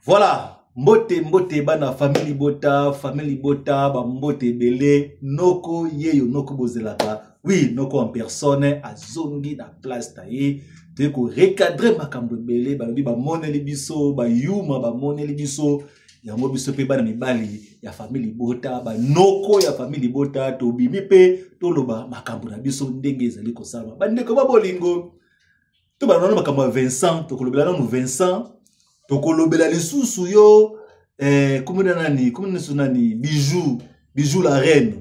Voilà, mbote mbote bana famille libota, famille libota, ba mbote ebele, noko yeyo noko bozelaka. Oui, noko en personne azongi na place na ye. Toye ko recadrer makambo ebele, balobi bamoneli biso, bayuma bamoneli biso. Yango biso pe bana mibali ya famille libota, ba noko ya famille libota, tobimi pe toloba makambo na biso ndenge ezali kosalama. Bandeko ba bolingo, tobanda nano makambo ya Vincent, tokolobela nano Vincent, tokolobela lisusu yo eh, komona nani, komona lisusu nani, Bijou, Bijou la reine.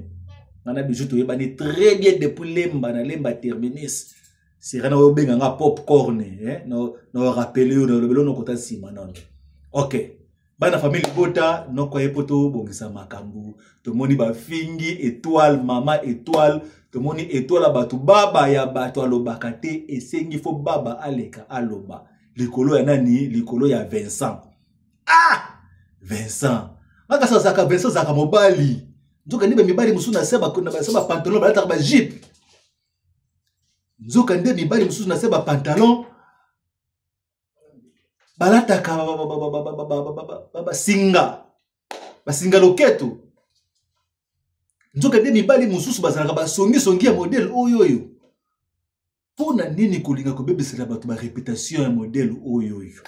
Nana Bijou toyebani très bien depuis Lemba na Lemba terminus. Sirena oyo obenga nga popcorn, eh, na na rappeler yo na lobelo no kota nsima nano. OK. Bana famille libota noko ye po tobongisa makambo, tomoni bafingi étoile, mama étoile, tomoni étoile ya bato baba ya bato alobaka te, esengi fo baba aleka aloba likolo ya nani, likolo ya Vincent. Ah, Vincent makasi azalaka, Vincent azalaka mobali, nzoka nde mibali mosusu na se ba pantalon balataka ba jupe, nzoka nde mibali mosusu na se ba pantalon balataka basinga basinga loketo, nzoka nde mibali mosusu bazalaka basongisongi ya modele oyo oyo. Mpo na nini kolinga kobebisela bato ba réputation ya modele oyo oyo?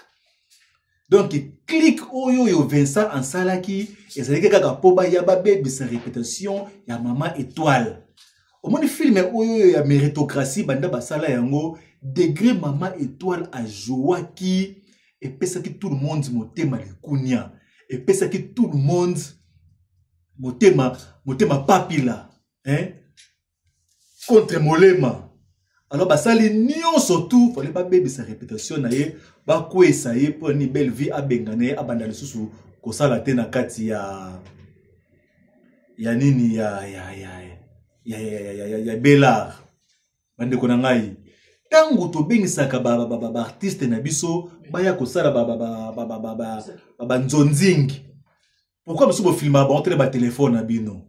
Donc clique oyo oyo Vincent asalaki ezalaki kaka mpo baya babebisa réputation ya mama Étoile. Omoni filme oyo oyo ya méritocratie banda basala yango, degré mama Étoile ajouaki epesaki tout le monde motema likunia, epesaki tout le monde motema, motema papila, hein? Contre molema. Alors basali nyonso tout fallait babebisa réputation na ye, bakwesa ye mpo ni belle vie abengana ye, abanda lisusu kosala te na kati ya ya nini ya ya ya ya ya ya ya ya ya Belar. Bandeko na ngai, ntango tobengisaka ba artiste na biso baya kosala ba nzonzingi, pourquoi biso bofilmaka bango te na batelefone na bino?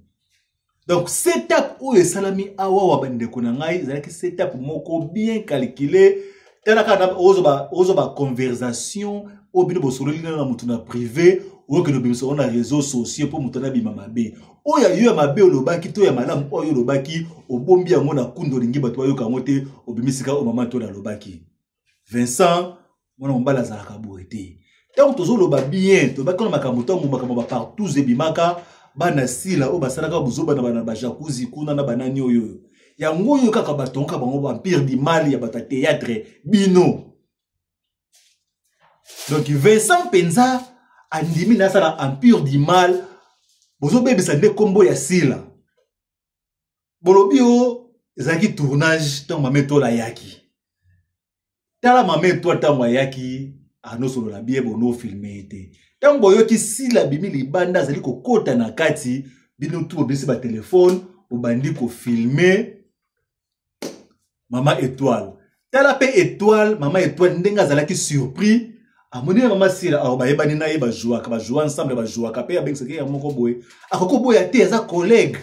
Donc setup oyo esalami awa wa bandeko na ngai ezalaki setup moko bien calculé. Tala kaka ozwa ba conversation oyo bino bosololi na motu na privé, okende obimisa yango na réseau sociaux mpo moto anabima mabe. Oyo ya yo ya mabe olobaki to ya malamu oyo olobaki, obombi yango na kunda, olingi bato bayoka yango te, obimisika oyo mama to alobaki. Vincent mwana mobali azalaka boye te. Ntango tozoloba bien, tolobaki wana makambo, ntango makambo ba partout ebimaka, bana sila oyo basalaka buzoba na bana ba jacuzzi kuna na banani oyo oyo. Yango oyo kaka batonga bango ba empire du mal ya bato ya théâtre bino. Donc Vincent mpenza andimi na asala empire du mal, bozobebisa nde kombo ya sila. Bolobi o ezalaki tournage ntango mama Etoile ayaki. Tala mama Etoile ntango ayaki anosolola bien, bono filme ye te. Ntango boyoki sila abimi libanda azali kokota na kati, bino tu bobimisi ba telefone bobandi kofilme mama Etoile. Tala pe Etoile, mama Etoile ndenge azalaki surpris, amoni na mama Sila, awa bayebani na ye, bajouaka, bajoua ensemble, bajouaka pe abengisaki ya moko boye, akoki koboya te, aza collègue.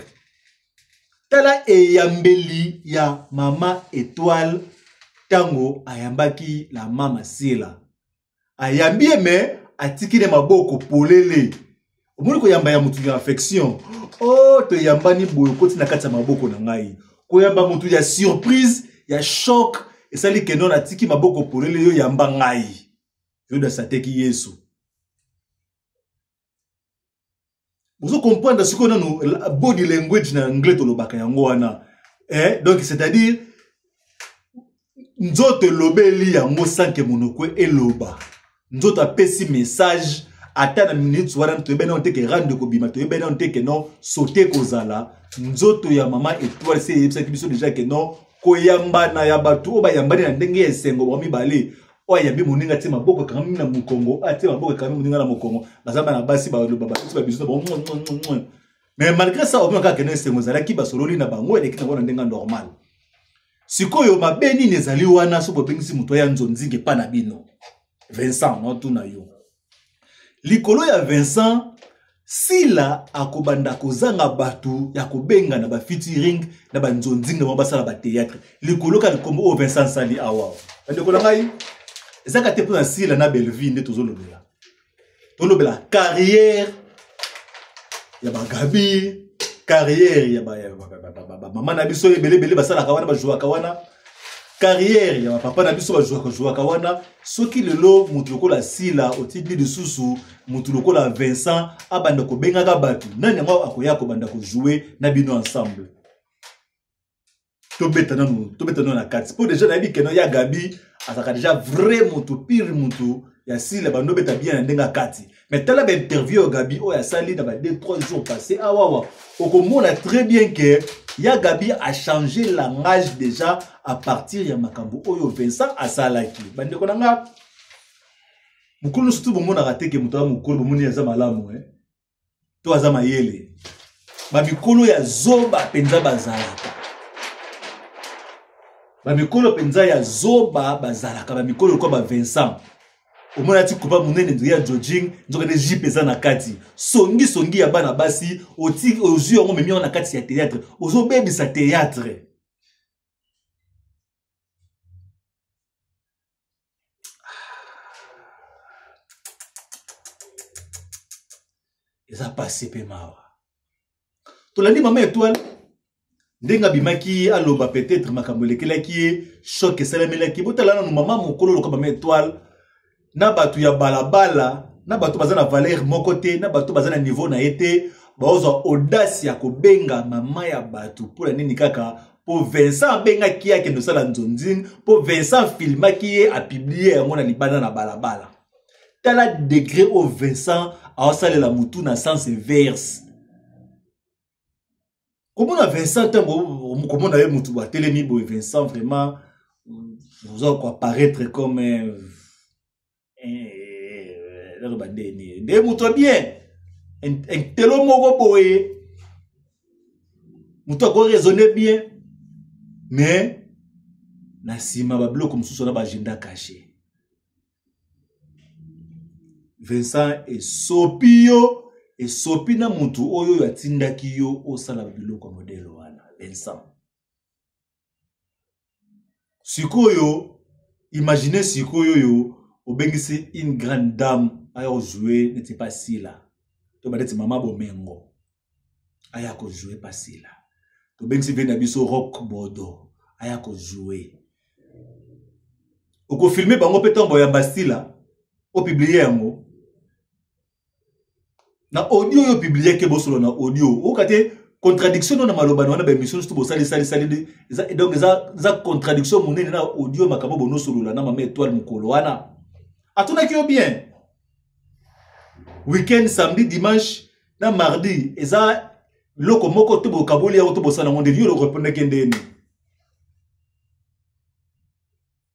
Tala eyambeli ya mama Etoile ntango ayambaki la mama Sila, ayambi ye me atiki ne maboko polele. Omoni koyamba ya motu ya affection, oh toyambani boye, okoti na kati ya maboko na ngai. Koyamba motu ya surprise ya choc esali kendo natiki maboko polele, yo yamba ngai. Yudas ateki Yesu. Bozo comprendre sikoyo nanu body language na anglais tolobaka yango wana. Donc c'est-à-dire nzoto elobeli yango sans que monoko eloba. Nzoto apesi message ata na minute wana toyebani nano te ke rando ekobima, toyebani nano te ke non sauter kozala. Nzoto ya mama Étoile se eyebisaki biso déjà ke non koyambana ya bato oyo bayambani na ndenge ya esengo bango mibale, oyo ayambi moninga atie maboko ekangami na mokongo, oyo atie maboko ekangami moninga na mokongo, baza bana basi baloba bapesi ba bisous na bango, mwa, mwa, mwa, mwa. Mais malgré ça, omona kaka kende esengo ezalaki, basololi na bango eleki na bango na ndenge normal. Sikoyo mabe nini ezali wana so bobengisi moto ya nzonzinga epa na bino? Vincent, naotuna yo. Likolo ya Vincent, Sila akobanda kozanga bato ya kobenga na ba featuring na ba nzonzing na bango basala ba théâtre. Likolo ka likombo oyo Vincent asali awa. Bandeko na ngai, ezaka te mpo na Sila na Bellevue nde tozolobela. Tolobela carrière ya ba Gabi, carrière ya ba, ba, ba, ba, ba, ba mama na biso ebele ebele basalaka wana, bajouaka wana. Carrière ya ba papa na biso bajouaka jouaka wana. Soki lelo mutu lokola Sila otindi lisusu mutu lokola Vincent abanda kobengaka bato, nani yango akoya kobanda kojouer na bino ensemble? Tobeta nanu, tobeta nanu na kati po deja nayebi keno ya Gabi azalaka deja vrai mutu pire mutu ya Sila, bando beta bien na ndenge ya kati. Mais tala ba interview ya Gabi oyo asali na ba 2 3 jours passé awawa, okomona très bien que ya Gabi a changé langage déjà à partir ya makambo oyo Vincent asalaki. Bandeko na nga, mokolo nyonso tu bomonaka te ke moto aza mokolo, bomoni aza malamu, eh? To aza mayele. Ba mikolo ya zoba mpenza bazalaka. Ba mikolo mpenza ya zoba bazalaka, ba mikolo lokola ba Vincent. Omona ati kupa monene nzela ya jogging, nzoka nde jupe eza na kati. Songi songi ya bana basi, oti ozwi yango omemi yango na kati ya théâtre, ozobebisa théâtre. Eza pasi pe mawa. Tolandi mama Étoile ndenge abimaki aloba peut-être makambo elekelaki ye, choc esalemelaki. Botala nanu mama mokolo lokola mama Étoile na bato ya balabala, na bato baza na valeur moko te, na bato baza na niveau na ye te, baozwa audace ya kobenga mama ya bato mpo na nini? Kaka mpo Vincent abengaki ye akende kosala nzonzing, mpo Vincent filmaki ye apublie yango na libanda na balabala. Tala degré oyo Vincent aosalela mutu na sens inverse. Komona Vincent ntango komona ye mutu atelemi boye, Vincent vraiment oza koapparaître comme naloba ndeni nde moto ya bien intelo moko boye, moto ako raisonner bien, mais na nsima babiloko mosusu wana ba agenda caché. Vincent esopi yo, esopi na mutu oyo oyo atindaki yo osala biloko ya modèle wana. Vincent sikoyo, imagine sikoyo oyo obengisi une grande dame aya kojouer neti Pasila, to ba neti mama Bomengo aya kojouer Pasila, tobengisi vie na biso Rock Bodo aya kojouer, okofilme bango mpe ntango boyamba Sila opublie yango na audio oyo opublie ke bosolo na audio, oyoka te contradiction no na maloba na wana. Ba émission nyonso bosali sali sali eza, donc eza, eza contradiction monene na audio makambo bonosolola na mama Étoile mokolo wana. Atunaki yo bien weekend, samedi, dimanche na mardi eza loko moko to bokaboli yango to bosala yango ndenge yo orepondaki ndenge nini?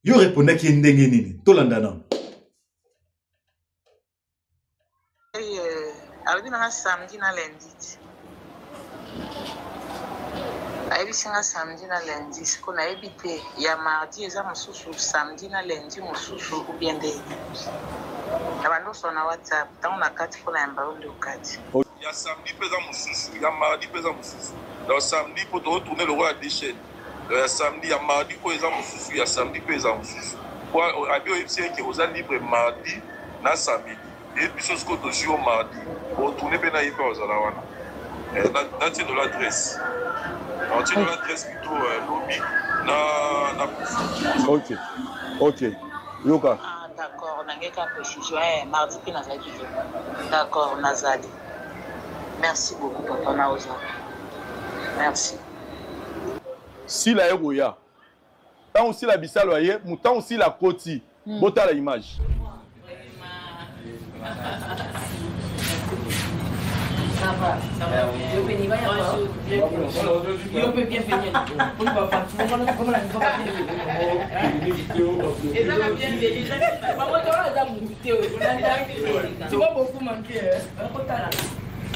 Yo orepondaki ye ndenge nini? Tolanda nano. Alobi nanga samedi na lundi ti ayebisi nga samedi na lundi, siko nayebi te ya mardi eza mosusu, samedi na lundi mosusu ou bien nde na bandoso na WhatsApp ntango na kati mpona yamba yo nde okati. Ya samedi mpe eza mosusu, ya mardi mpe eza mosusu. Donc samedi mpo tokotourne lokola deux chaînes. Donc ya samedi, ya mardi oyo eza mosusu, ya samedi mpe eza mosusu. Po abi oyebisi ye ke oza libre mardi na samedi, ye biso sikoyo tozwi yo mardi, otourne mpe na ye mpe ozala wana. Natiendola adresse, natiendola adresse plutôt lobi na na Ok, ok, yoka. Ah, d'accord, nangeka précision, eh, mardi mpe nazalaki libre. D'accord, nazali. Merci beaucoup papa na oza. Merci. Sila ye koya. Ntango Sila bisalo aye, ntango Sila akoti, botala image. Ça va, ça va. Yo pe bienvenue. Tu vas beaucoup manquer.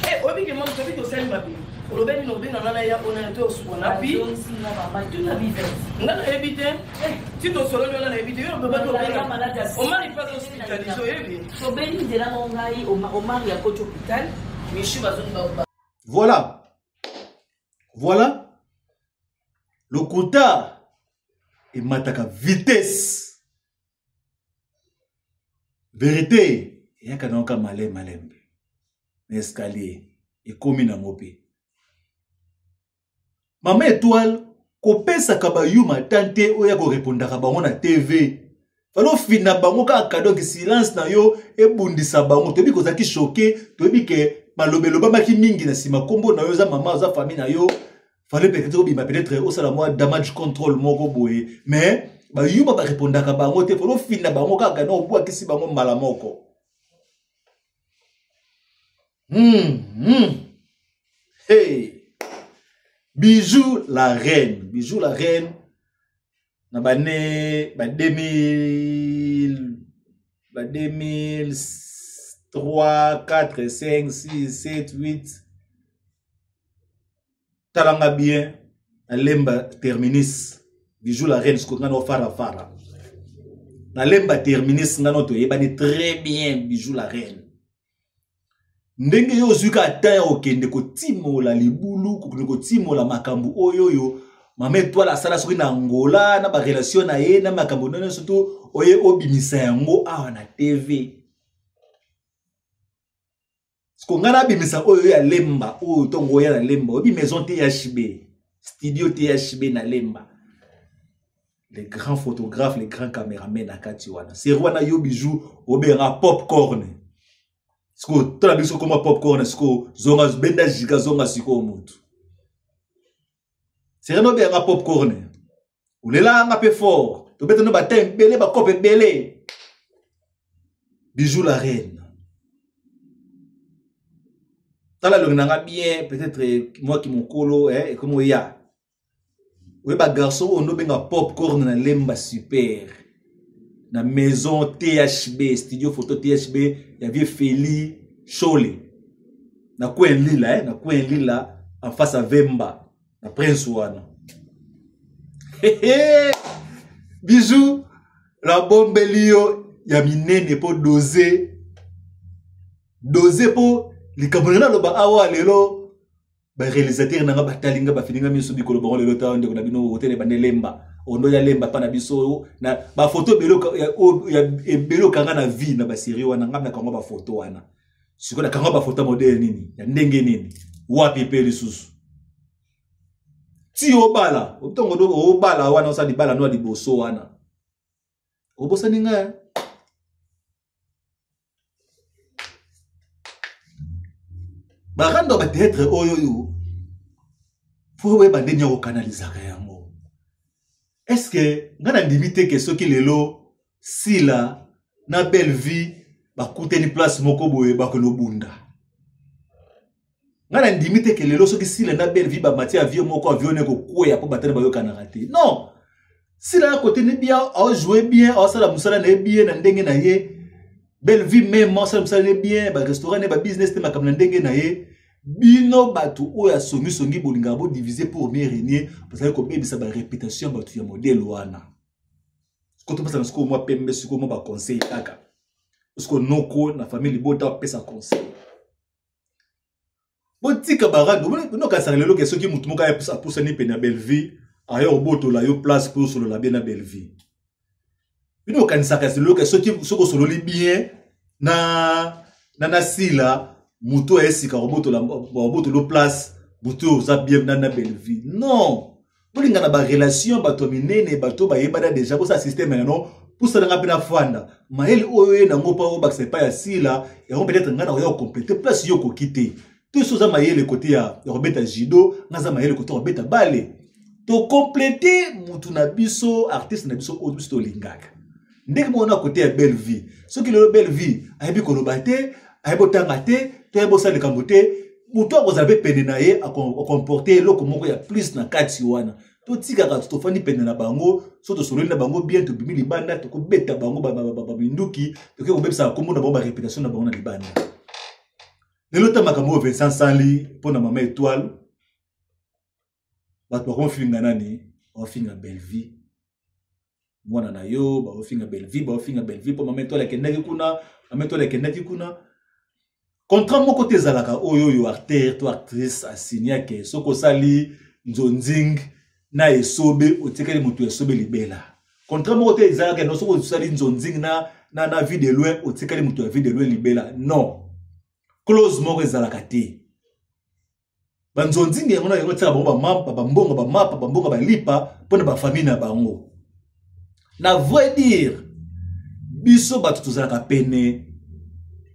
Eh, obi ke mama, soki tosali mabe. Olobeli nini obenga nga naya ona ya to oswana pi nga nayebi te eh, ti tosololi wana nayebi te yo lobaki obenga Omari mpe aza hospitalisé oyebi. Tobeli nzela ngo ngai Omari akoti hôpital Michou bazongi. Voilà. Voilà. Lokuta emataka vitesse. Verite eyaka na yoka malembe malembe na escalier ekomi nango mpe. Mama Etoile kopesaka bayuma ata te oyo ya korepondaka bango na TV. Fallait ofina bango kaka donc silence na yo ebundisa bango. Toyebi kozalaki choqué, toyebi ke maloba elobamaki mingi na nsima nkombo na yo oza mama oza famille na yo. Fallait peut-être obima peut-être osala mwa damage control moko boye mais bayuma barepondaka bango te, fallait ofina bango kaka na obwakisi bango mbala moko. Hey. Bijou la reine, Bijou la reine na bane ba 2000 ba 2003 4 5 6 7 8 talanga bien na lemba terminus Bijou la reine sikoyo nga na fara fara na lemba terminus nga na toyebani très bien Bijou la reine ndenge yo ozwi kaka temps ya kokende kotimola libulu kokende kotimola makambo oyo oyo mama etoile asala soki na angola na barelation na ye na makambo nyonso to oye obimisa yango awa na tv siko ngai nabimisa oyo ya lemba oyo ntongo oya na lemba oyebi maison thb studio thb na lemba les grands photographes les grands cameramen na kati wana seri wana yo bijou obenga popcorn sikoyo tala biso koma popcorn sikoyo zonga benda giga zonga sikoyo motu seri wana obenga popcorn olelaka nga mpe fort tobeta no bata ebele bakope ebele bijou la reine tala elongi na nga bien peut-être mwa kimokolo eh, ekomi oya oyeba garçon oyo ndobenga popcorn na lemba super na maison thb studio photo thb ya vieux feli shole na coin lila eh, na coin lila en face ya vemba na prince wana bijou nabombeli yo ya minene mpo dose dose mpo likambo na naloba awa lelo barealisateur na nga batali nga bafini nga miso bikolo bango lelo ta ndeko na bino hotel ebande lemba ondo ya lemba pa na biso na bafoto ebele okanga na vie na baserie wana nga nakanga bafoto wana sikoyo nakanga bafoto ya modele nini ya ndenge nini wapi mpe lisusu ti obala ntongo obala wana osala libala no ya liboso wana obosani ngai barando ya bateatre oyo oyo mpo oyeba ndenge ya kokanalizaka yango estce ngai nandimi te ke soki lelo sila na belle vie bakutani place moko boye bakende obunda ngai nandimi te ke lelo soki sila na belle vie bamati avion moko avion ne kokweya mpo batani bayokanaka te non sila ya kote ne bien aojoue bien aosala mosala na ye bien na ndenge na ye belle vie meme aosala mosala na ye bien barestaurant ne babusiness te makambo na ndenge na ye bino bato oyo ya songisongi bolingaka bodivise pour mieux régner bazali kobebisa bareputation ya bato ya modele wana sikoyo topesana sikoyo mwa pembe sikoyo mwa baconseil kaka sikoyo noko na famille libota apesa conseil botika barado nokanisaka lelo ke soki motu moko apusani pene ya bellevue aya kobotola yo place mpo osolola bien na bellevue bino okanisaka lelo ke soki osololi bien na na na sila motu aye sika kobotola yo place motu oyo oza bien na na bellevue non bolingana barelation bato ya minene bato bayebana deja bosala systeme yano pusana nga mpe nafanda mayele oyo ye nango mpo obakisa epai ya sila yango peut-être ngai nakoya kokomplete place yo okoki te to so oza mayele kote ya kobeta judo ngai aza mayele kote ya kobeta bale tokomplete mutu na biso artiste na biso oyo biso tolingaka ndenge moko na kote ya belle vie soki lelo belle vie ayebi koloba te ayebi otanga te to ayebi osala likambo te moto akozala mpe pene na ye akomporte eloko moko ya plus na kati wana totikaka tofandi pene na bango so tosololi na bango bien tobimi libanda tokobeta bango baminduki tokoki kobebisa nkombo na bango bareputation na bango na libanda lelo ta makambo oyo Vincent Sali mpo na mama Etoile. Bato bakofinga nani? Bakofinga Bellevue mwana na yo, bakofinga Bellevue, bakofinga Bellevue mpo mama Etoile akendaki kuna, mama Etoile akendaki kuna. Contrat moko te ezalaka oyo oyo acteur to actrice asignake soki osali nzonzing na esobe otikali moto ya esobe libela. Contrat moko te ezalaka no soki osali nzonzing na vie de loin otikali moto ya vie de loin libela. Non, clause moko ezalaka te. Banzonzingi yango na yango etiaka bango bamapa, bambongo, bamapa, bambongo, balipa mpo na bafamille na bango. Na vrai dire, biso bato tozalaka pene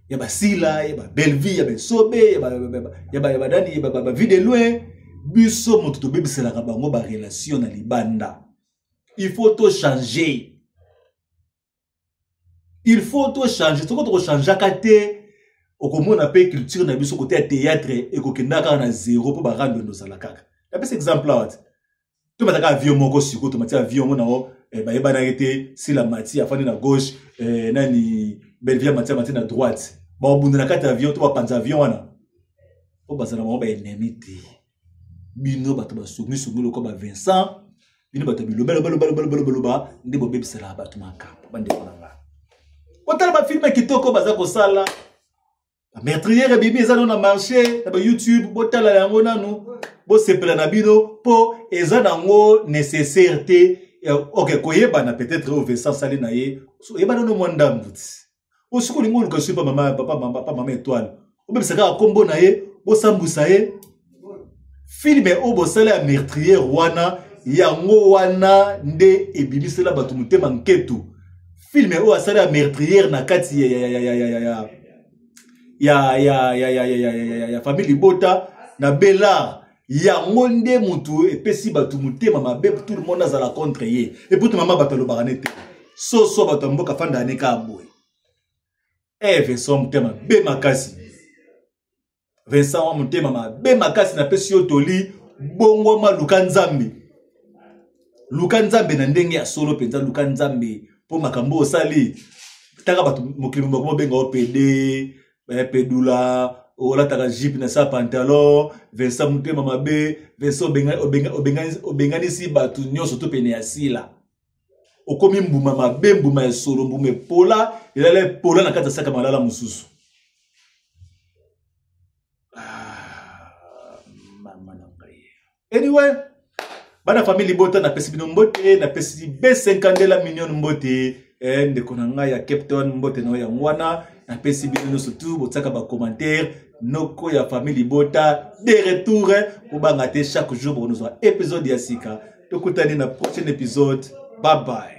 ya basila, ya babellevie, ya besobe, ya badani, ya bavie de loin, biso moto tobebiselaka bango barelation na libanda. Il faut to changer, il faut to changer. Soki tokochangeaka te, okomona mpe culture na biso kote ya théâtre ekokenda kaka na zero, mpo barando ozala kaka. Napesa exemple awa te, tomataka avion moko sikoyo, tomati avion ngo nango eh, bayebanaki te. Sila mati afandi na gauche, eh, nani Bellevue mati amati na droite, babunda na kati ya avion to bapanza avion wana mpo bazala bango baennemi te. Bino bato basongisongi lokola ba Vincent, bino bato ya bilobalobalobalobalobaloba nde bobebiselaka bato makambo. Bandeko na nga, botala bafilme kitoko baza kosala, bameurtriere ebimi eza nano na marché na bayoutube, botala yango nanu, bosepela na bino mpo eza nango nécessaire te. Ok, koyebana peut-être oyo Vincent asali na ye, oyebana no mwa ndambu ti osiki olingi oluka soki pa mama, papa, mama, papa, mama Etoile, obebisa kaka nkombo na ye, bosambwisa ye. Filme oyo bosala ya meurtriere wana, yango wana nde ebimisela bato motema nketu. Filme oyo asala ya meurtriere na kati ya, ya, ya, ya, ya, ya, ya, ya, ya, ya, ya, ya, ya, ya famille libota na Belar, yango nde mutu epesi bato motema mabe, tout le monde azala contre ye. Eputu mama bato alobaka ne te, soso bato ya mboka fanda ne kaka boye. Eh, Vincent motema mabe makasi, Vincent wa motema mabe makasi, napesi yo toli, bongwama, luka Nzambe, luka Nzambe na ndenge ya solo mpenza, luka Nzambe mpo makambo osali taka bato mokili moko mobenga yo pede pedula, olataka jupe na sa pantalon. Vincent motema mabe, Vincent obenganisi bato nyonso to pene ya Sila, okomi mbuma mabe, mbuma ya solo, mbuma epola, elala epola na kati ya saka malala mosusu. Ah, mama na ngai. Anyway, bana famille libota, napesi bino mbote, napesi B50 million mbote, eh, ndeko na ngai ya Cape Town, mbote na yo yango wana. Napesi bino nyonso tu botiaka bacommentaire. Noko ya famille libota de retour, kobanga te, chaque jour bokonozwa épisode ya sika. Tokutani na prochain épisode, bye bye.